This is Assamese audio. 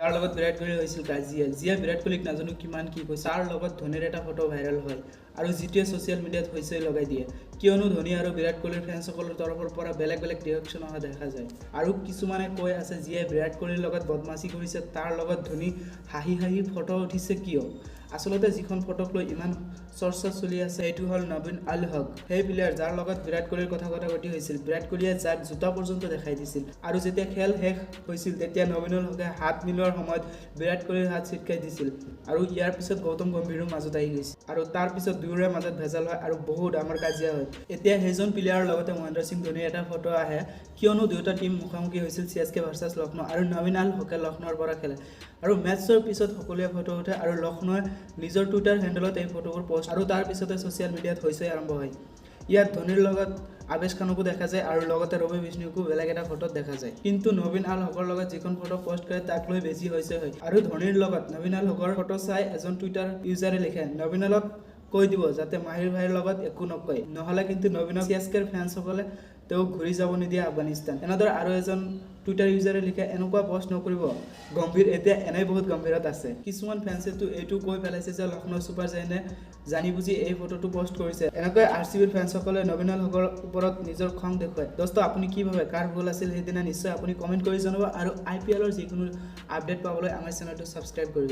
তাৰ লগত বিৰাট কোহলিৰ হৈছিল কাজিয়া। যিয়ে বিৰাট কোহলিক নাজানো কিমান কি কৈছে। তাৰ লগত ধোনীৰ এটা ফটো ভাইৰেল হয় আৰু যিটোৱে ছ'চিয়েল মিডিয়াত হৈচৈ লগাই দিয়ে, কিয়নো ধোনী আৰু বিৰাট কোহলিৰ ফেন্সসকলৰ তৰফৰ পৰা বেলেগ বেলেগ ৰিয়েকশ্যন অহা দেখা যায়। আৰু কিছুমানে কৈ আছে, যিয়ে বিৰাট কোহলিৰ লগত বদমাচি কৰিছে, তাৰ লগত ধোনী হাঁহি হাঁহি ফটো উঠিছে কিয়? আচলতে যিখন ফটোক লৈ ইমান চৰ্চা চলি আছে, সেইটো হ'ল নবীন আল হক, সেই প্লেয়াৰ যাৰ লগত বিৰাট কোহলিৰ কথা কটাকটি হৈছিল। বিৰাট কোহলিয়ে যাক জোতা পৰ্যন্ত দেখাই দিছিল। আৰু যেতিয়া খেল শেষ হৈছিল, তেতিয়া নবীনুল হকে হাত মিলোৱাৰ সময়ত বিৰাট কোহলিৰ হাত ছিটকাই দিছিল। আৰু ইয়াৰ পিছত গৌতম গম্ভীৰো মাজত আহি গৈছিল আৰু তাৰ পিছত দুয়োৰে মাজত ভেজাল হয় আৰু বহু ডাঙৰ কাজিয়া হয়। এতিয়া সেইজন প্লেয়াৰৰ লগতে মহেন্দ্ৰ সিং ধোনীৰ এটা ফটো আহে, কিয়নো দুয়োটা টীম মুখামুখি হৈছিল, চিএছকে ভাৰ্চাছ লক্ষ্ণৌ, আৰু নবীন আল হকে লক্ষ্ণৌৰ পৰা খেলে। আৰু মেটছৰ পিছত সকলোৱে ফটো উঠে আৰু লক্ষ্ণৌৱে নিজৰ টুইটাৰ হেণ্ডেলত এই ফটোবোৰ পষ্ট আৰু তাৰ পিছতে ছ'চিয়েল মিডিয়াত হৈচৈ আৰম্ভ হয়। ইয়াত ধোনীৰ লগত আবেশ খানকো দেখা যায় আৰু লগতে ৰবি বিষ্ণুকো বেলেগ এটা ফটোত দেখা যায়। কিন্তু নবীন আল হকৰ লগত যিখন ফটো পষ্ট কৰে, তাক লৈ বেছি হৈচৈ হয়। আৰু ধোনীৰ লগত নবীন আল হকৰ ফটো চাই এজন টুইটাৰ ইউজাৰে লিখে, "নবীন আলক কৈ দিব যাতে মাহিৰ ভাইৰ লগত একো নকয়, নহ'লে কিন্তু নবীনক চিএছকেৰ ফেন্সসকলে তেওঁক ঘূৰি যাব নিদিয়ে আফগানিস্তান।" এনেদৰে আৰু এজন টুইটাৰ ইউজাৰে লিখে, "এনেকুৱা পষ্ট নকৰিব, গম্ভীৰ এতিয়া এনেই বহুত গম্ভীৰত আছে।" কিছুমান ফেন্সেতো এইটো কৈ পেলাইছে যে লক্ষ্ণৌ ছুপাৰ জায়েণ্টে জানি বুজি এই ফটোটো পষ্ট কৰিছে। এনেকৈ আৰচিবিৰ ফেন্সসকলে নবীন হকৰ ওপৰত নিজৰ খং দেখুৱায়। দোস্ত, আপুনি কি ভাবে, কাৰ ভুল আছিল সেইদিনা? নিশ্চয় আপুনি কমেণ্ট কৰি জনাব আৰু আইপিএলৰ যিকোনো আপডেট পাবলৈ আমাৰ চেনেলটো ছাবস্ক্ৰাইব কৰিব।